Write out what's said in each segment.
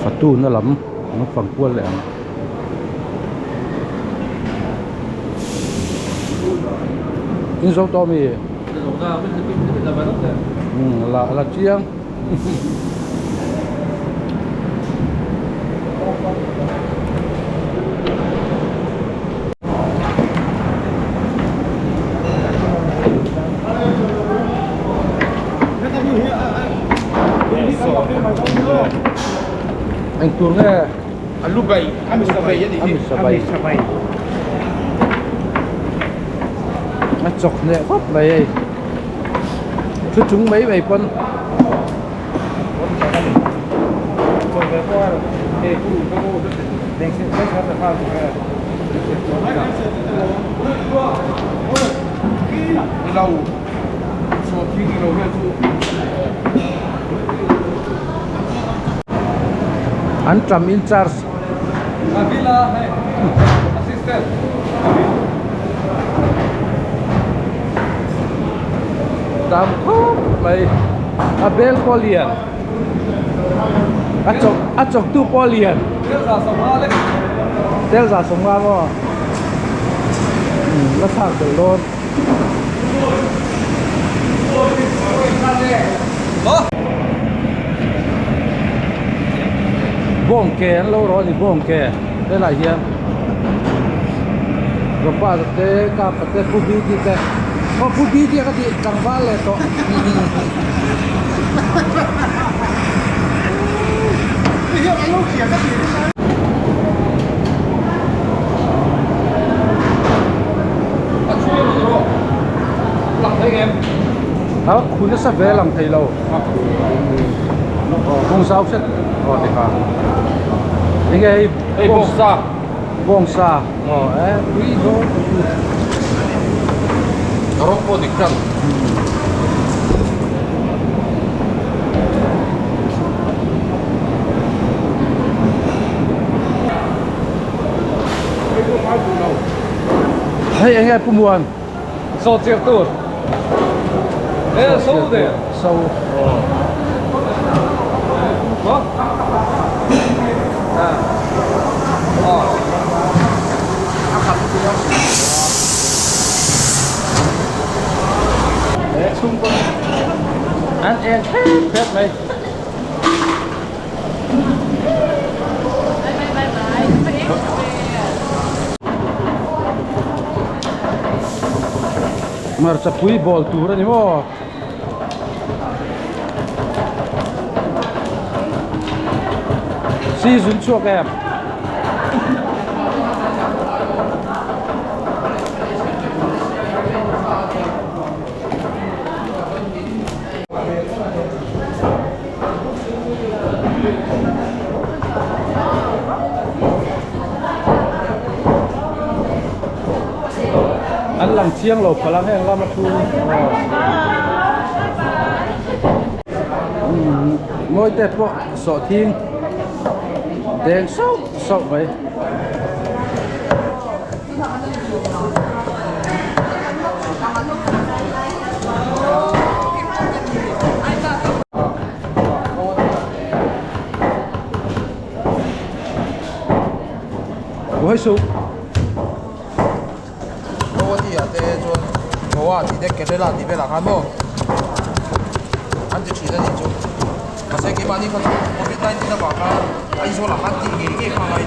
Fatu na lam an fang kual leh ang. In zo tawh mi? La la chiang. Eng tur nge? Alu bai, a mi sabai a nih hi. A mi sabai. A chawk hneh khawp mai hei. Thu chung mai mai pawn. An ṭam in charge. Tam khawp mai a bel pawh lian a chawk a chawk tu pawh lian tel za sawmnga maw la thlak belh dawn. Bawng ke an lo rawh a ni bawng ke helaiah hian Robert a te Kapa te Pu Bidi te aw Pu Bidi a ka tih tlangval leh tawh. A khu nasa ve lang thei lo kawng zau hret aw ti kha enge hei hei bawngsa bawngsa aw e tui dawn rawng pawh dik tan Hei enge Pu Muan? Saw chiar tur. E so de. So. Maw? À. Ờ. A khat chu a. Chhung pawh an en thlep thlep mai. Hmarcha pui bawl tur a ni maw? Season chhuak em? An lang chiang lo phalh ang heng lama thu mawi te pawh sawh thing deng sauh sauh mai. Buai suh. Goa tih ah te chuan Goa tih te Kerala tih velah khan maw an ti thin a nih chu mahse keimahni kha chu covid 19 avang khan Aizawl ah khan tih ngei ngei kha a ngai.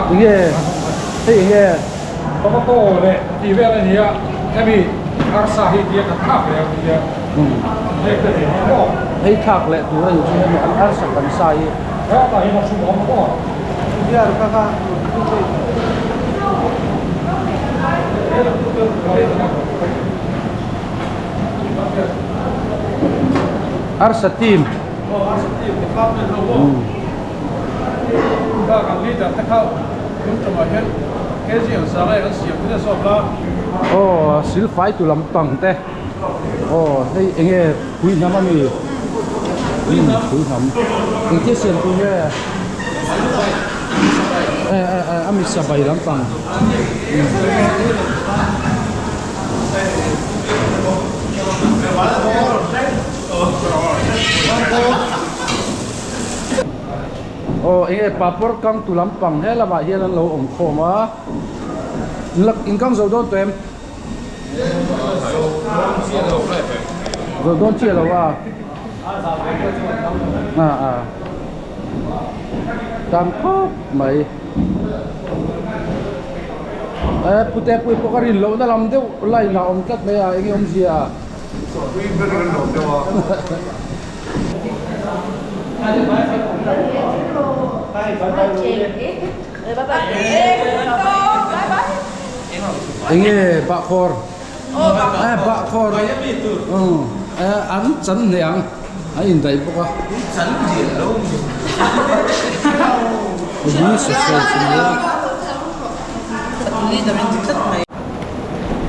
Enge hei enge Tomato leh tih vel a ni a hemi arsa hi tia kan thlak leh ang tia hei te nen hian maw hei thlak leh tur a ni chu hemi an arsa kan sa hi hetah hian a hrum a awm maw. Arsa team. Aw silfai tu lam pang te aw hei enge pui hnam a mi pui hnam engtia siam tur nge. A mi sabai lampang. Aw eng nge papawr kang tu lampang he lamah hian an lo awm khawm a in kang zo dawn tawh em? Zo dawn chiah lo a a a tam khawp mai e pute pui pawh ka rin lohna lam deuh line ah a awm tlat mai a eng nge awmzia a. Enge bahkhawr eh bahkhawr eh an chan hneh ang an indaih bawk a hi sausage a nia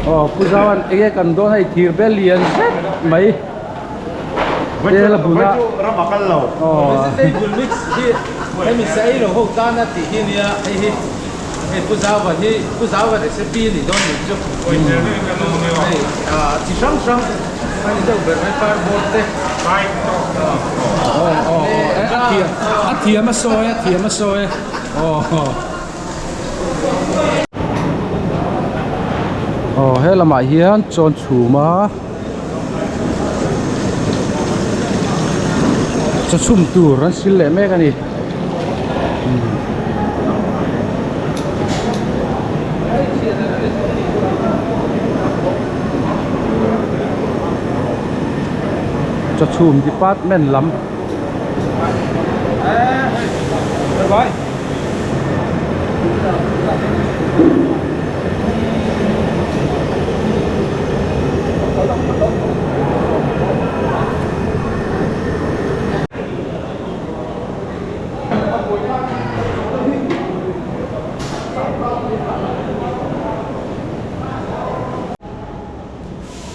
aw pu zauan enge kan dawn hei thir bel lian zet mai. Tel a bula ram a kal lo. Vegetable mix hi hemi sa ei lo ho tan a tih hi nia hei hi hei Pu Zauva hi Pu Zauva recipe a nih dawn nih chu hei chi hrang hrang a ni deuh ber mai fireboard te a thiam a sawi a thiam a sawi aw aw he lamah hian chawn chhum a. Chaw chhum tur an sil leh mek a ni. Chaw chhum department lam.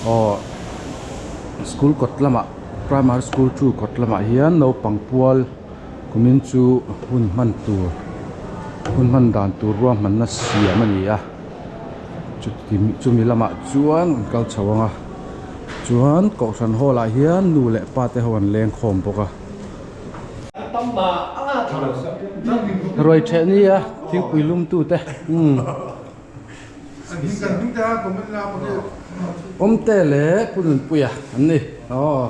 Aw school kawt lamah primary school two kawt lamah hian naupang pual kumin chu hun hman tur hun hman dan tur ruahmanna siam a ni a chuti chumi lamah chuan an kal chho ang a chuan kohhran hall ah hian nu leh pa te ho an leng khawm bawk a ruai theh nia thingpui lum tu te umm awmte leh pu nunpuia an ni aw.